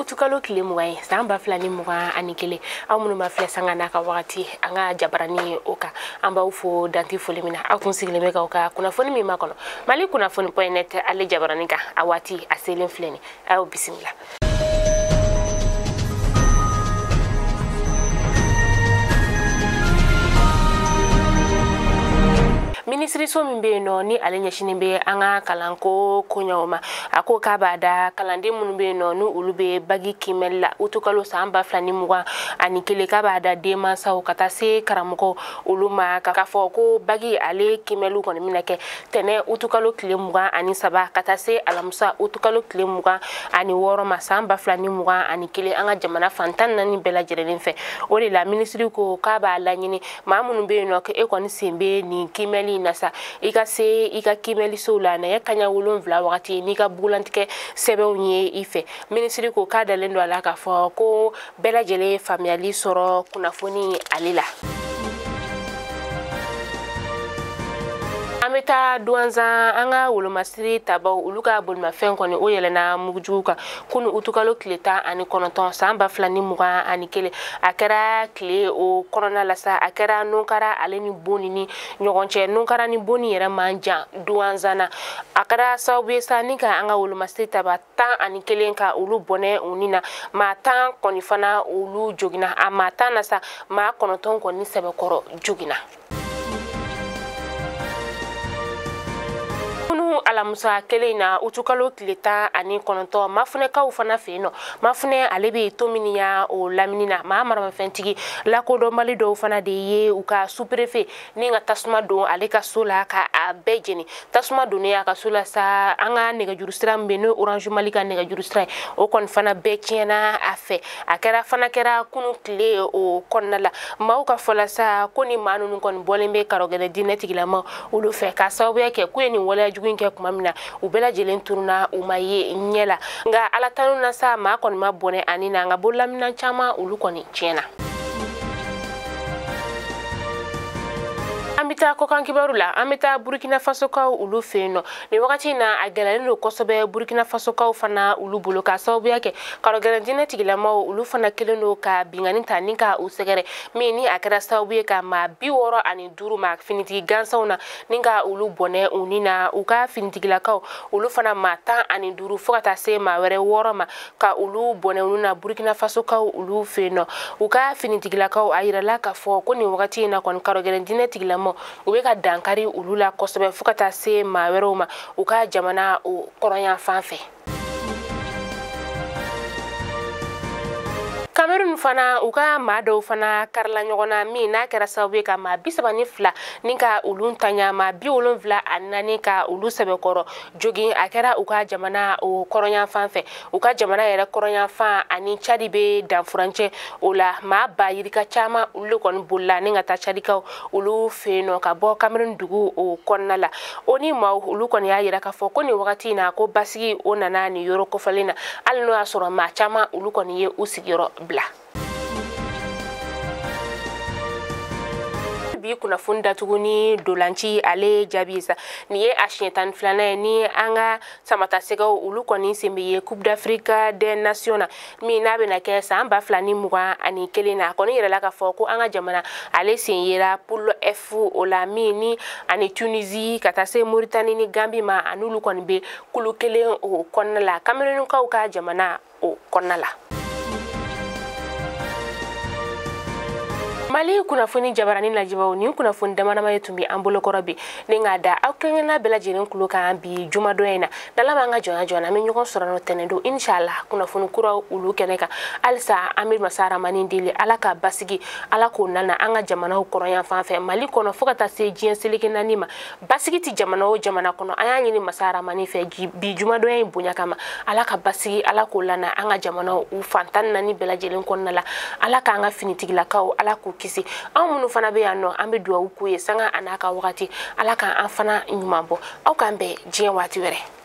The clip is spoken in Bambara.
utukalo tile 20 ye san 2021 aw minnu ma filɛ sanga n'a ka wagati an ka jabarani o kan an b'aw fo danti foli min na aw kun sigilen bɛ k'aw ka kunnafoni min makɔnɔ Mali kunnafoni.net ale jabarani kan a waati a selen filɛ nin aw bisimila. Minisiriso min bɛ yen nɔ ni ale ɲɛsinnen bɛ an ka kalanko koɲɛw ma a ko k'a b'a da kalanden minnu bɛ yen nɔ ni olu bɛ bagi kiimɛli la utukalo san 2021 k'a b'a da denmansaw ka taa se karamɔgɔ olu ma k'a fɔ ko bagi ale kiimɛliw kɔni bɛna kɛ tɛnɛ utukalo tile 23 ka taa se alamisa utukalo tile 26 ma san 2021 an ka jamana fan 14 bɛɛ lajɛlen fɛ. O de la minisiri ko k'a b'a laɲini maa minnu bɛ yen nɔ k'e kɔni sen bɛ nin kiimɛli in na sa i ka se i ka kiimɛlisow la nɛgɛ kanɲɛ 7 wagati n'i ka bugulantigɛ sɛbɛnw ye i fɛ. Minisiri ko k'a dalen don a la k'a fɔ ko bɛɛ lajɛlen ye faamuyali sɔrɔ kunnafoni ale la. An bɛ taa Duwanzan an ka wolomasiri tabaw olu ka bolimafɛn kɔni o yɛlɛnna mugujugu kan kunu utukalo tile 19 san 2021 a kɛra tile o kɔnɔna la sa a kɛra Nunkara ale ni Boni ni ɲɔgɔn cɛ. Nunkara ni Boni yɛrɛ man jan Duwanzan na a kɛra sababu ye sa ni ka an ka wolomasiri taba 11 ka olu bɔnɛ u ni na maa 10 kɔni fana olu joginna a maa 10 na sa maa 9 kɔni sɛbɛkɔrɔ joginna. Alamusa kelen na utukalo tile 19 Mafunɛkaw fana fɛ yen nɔ Mafunɛ ale bɛ Tominiya o lamini na maa maramafɛntigi lakodɔnbali dɔw fana de ye u ka sous-préfet ni ka tasuma don ale ka so la ka a bɛɛ jeni. Tasuma donnen a ka so la sa an ka nɛgɛjuru sira min bɛ n'o Orange Mali ka nɛgɛjuru sira ye o kɔni fana bɛɛ tiɲɛna a fɛ. A kɛra fana kɛra kunu tile o kɔnɔna la maaw ka fɔ la sa ko ni maa ninnu kɔni bɔlen bɛ karɔgɛlɛ diinɛ tigilama olu fɛ k'a sababuya kɛ k'u ye nin waleya jugu in kɛ tuma min na u bɛɛ lajɛlen tununa u ma ye ɲɛ la nka ala tanu na sa maa kɔni ma bɔnɛ ani na nka bololaminɛn caman olu kɔni tiɲɛna. An bɛ taa kɔkan kibaru la an bɛ taa Burkina Fasokaw olu fɛ yen nɔ nin wagati in na a gɛlɛyalen don kosɛbɛ Burkina Fasokaw fana olu bolo k'a sababuya kɛ karɔgɛlɛn diinɛ tigilamaw olu fana kɛlen don ka binkanni ta ni ka u sɛgɛrɛ min ni a kɛra sababu ye ka maa 65 maa finitigi gansanw na ni ka olu bɔnɛ u ni na u ka finitigilakaw olu fana maa 15 fo ka taa se maa wɛrɛ 6 ma ka olu bɔnɛ u na Burkina Fasokaw olu fɛ yen nɔ. U ka finitigilakaw a yirala k'a fɔ ko nin wagati in na kɔni karɔgɛlɛn diinɛ tigilamaw u bɛ ka dankari olu la kosɛbɛ fo ka taa se maa wɛrɛw ma u ka jamana o kɔrɔnyan fan fɛ. Cameroun fana u ka maa dɔw fana karila ɲɔgɔn na min n'a kɛra sababu ye ka maa 32 ni ka olu ntanya maa 74 ka olu sɛbɛkɔrɔ jogin. A kɛra u ka jamana o kɔrɔnyan fan fɛ u ka jamana yɛrɛ kɔrɔnyan fan ani Tchad bɛ danfurancɛ o la maa ba yirika caman olu de kɔni bolila ni ka taa Tchadikaw olu fɛ yen nɔ ka bɔ Cameroun dugu o kɔnɔna la. O ni maaw olu kɔni y'a yira k'a fɔ ko nin wagati in na ko basigi o nana nin yɔrɔ kofɔlen na hali n'o y'a sɔrɔ maa caman olu kɔni ye u sigiyɔrɔ bila. Bi kunnafoni datugu ni dolanci ale jaabi sa nin ye a siɲɛ 12nan ye ni an ka samatasɛgɛw olu kɔni sen bɛ ye Coupe d'Afrique des Nations na min n'a bɛna kɛ san 2021 na. A kɔni yɛrɛla k'a fɔ ko an ka jamana ale sen yera poule F o la min ni ani Tunisie ka taa se Mauritanie ni Gambie ma a n'olu kɔni bɛ kulu kelen o kɔnɔna la Camerounkaw ka jamana o kɔnɔna la. Mali kunnafoni jabarani lajɛbaw nin kunnafoni damadama ye tun bɛ an bolokɔrɔ bi ni k'a da aw kelenkelenna bɛɛ lajɛlen kulo kan bi jumadon in na n'Ala b'an ka jɔnya jɔn an bɛ ɲɔgɔn sɔrɔ n'o tɛnɛn don inshallah kunnafoni kuraw olu kɛnɛ kan. Halisa an bɛ masa Ramani deli Ala ka basigi Ala k'o nana an ka jamanaw kɔrɔyan fan fɛ Mali kɔnɔ fo ka taa se diɲɛ seleke naani ma. Basigi tɛ jamana o jamana kɔnɔ an y'a ɲini masa Ramani fɛ bi jumadon in bonya kama Ala ka basigi Ala k'o lana an ka jamanaw u fan 14 bɛɛ lajɛlen kɔnɔna la. Ala k'an ka finitigilakaw Ala k'u kisi anw minnu fana bɛ yan nɔ an bɛ dugawu k'u ye sanga a n'a ka wagati Ala k'an fana ɲuman bɔ. Aw k'an bɛn diɲɛ waati wɛrɛ.